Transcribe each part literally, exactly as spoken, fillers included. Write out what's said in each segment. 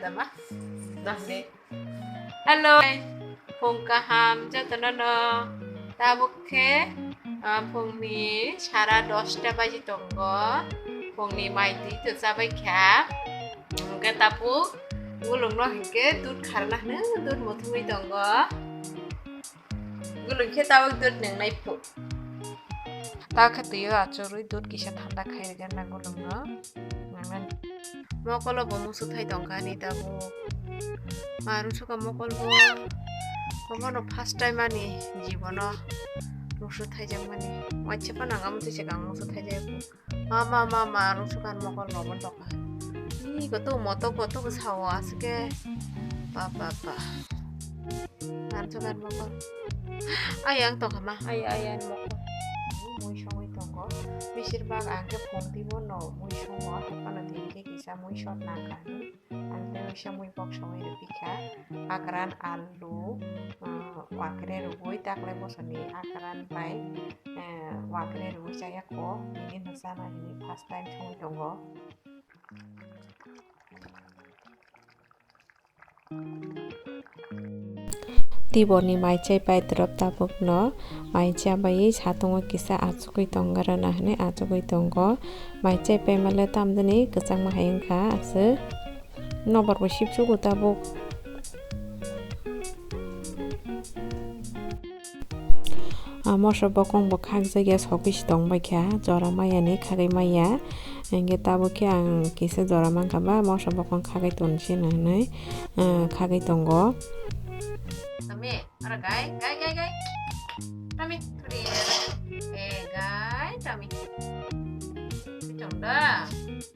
Tama? Dahli. Hello. Phung kaham jotono no. Tabuk khe, ah, phungni sara dosta baji tongo. Phungni mai twi to chabai kha. Hwnkhe tabuk gulungno hinkhe dud kharna hwnwi dud muthungwi tongo. Gulung khe tabuk dud nwngnai phu. Tabuk khe twi o achugwi dud kisa thanda khai rwgwna gulungno. Nangnani. Mokolo bo musu thai tongkha ani tabuk. Marum sukha mokol bo. Omono first time ani jibono musu thaijakmani. Waisa phano ang amo twi se kang musu thaijakgo. Ma, ma, ma, ma, rung sukan mokol rok bo tokha. Ih, koto moto, koto bwsa o aswk khe. Ba, ba, ba. Rung sukan mokol. Ai, ang tokha ma, ai, ai, ang mokol. Mui songwi tongo. Bisir bak ang khe phone twi bo no mui songo, haphano twi khe kisa mui shot nangkha. Ang tei waisa mui bok songwi rwphi kha. Akran, alu, ah, wakre rwui, taklai bosoni akran bai, eh, wakre rwui chaya kho, bini no chana hini first time songwi tongo. Tiboni mai chai pai twrwp tabukno mai chabai satungo kisa achugwi tongo rwna hwnwi achugwi tongo. Mai chai paimale tamjani kwchangma hai wngkha aswk. Nobar bo sibsugo tabuk. Ah, moso bokong bo khakjak ya, sogwi se tong bai kha, jora maya ni khagwi maya. Hingke tabuk khe ang kisa jora mankha ba, moso bokong khagwi toni se nang hinwi, ah, khagwi tongo. Tami, ora gai, gai, gai, gai. Tami, turi. Eh, gai, tami. Tong da.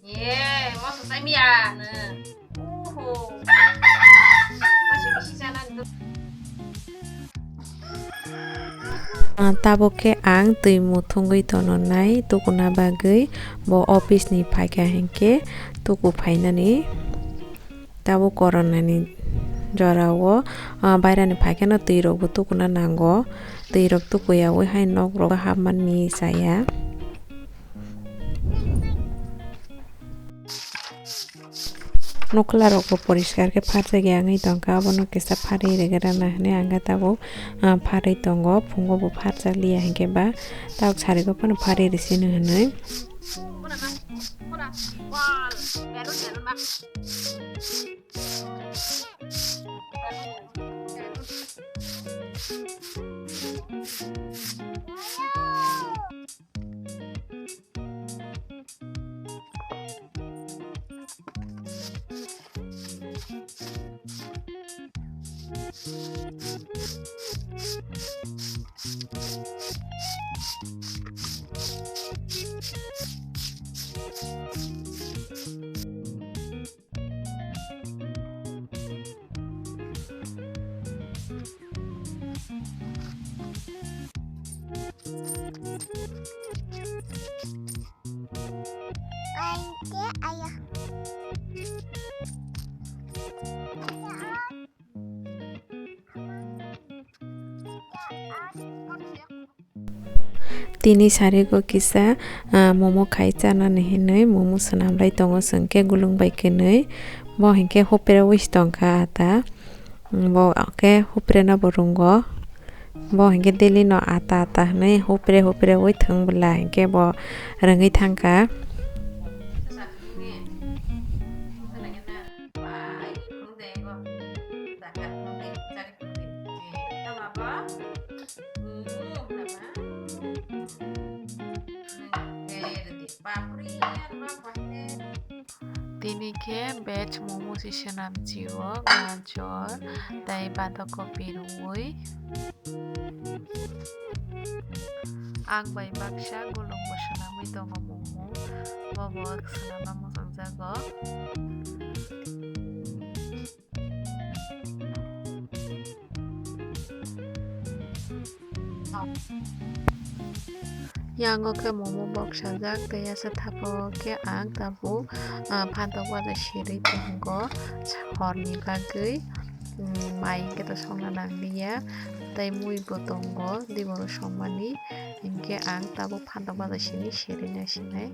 Ye, moso tami ya, ne. Oho. Moso bisi jana ni. Ah, tabuk khe ang twi muthungwi tononai tukuna bagwi, bo office ni phaikha hinkhe tuku phainani. Tabuk koronani jorao, ah, bairani phaikheno twi rokbo tukuna nango, twi rok tukuyaui hai nok rok hapmani chaya. Nokla rok bo poriskar khe pharjak ya wngwi tongkha, abono kisa pharwi rwgwrana hinwi ang khe tabuk, ah, pharwi tongo, phungo bo pharjak liya hinkhe ba tabuk sari go phano pharwi rwsino hinwi. Tini sarigo kisa, ah, momo khai chanani hinwi momo swnamlai tongo chwng khe gulung bai kwnwi. Bo hinkhe hopre wi tongkha ata. Bo khe hopre no bo rungo. Bo hinkhe daily no ata ata hinwi hopre hopre wi thwng bwla hinkhe bo rwngwi thangkha. Tini khe veg momo se swnam chi o, gajor tei badhakopi rwui. Ang bai baksa gulung bo swnamwi tongo momo, bobo swnamna muchungjago. Yango khe momo boksajak tei aswk thapo khe ang tabuk, ah, phantok baja sirwi tongo horni bagwi, mm, mai hinkhe to songna nangliya tei mui bo tongo diboro songmani hinkhe ang tabuk phantok baja sini sirwi naisinai.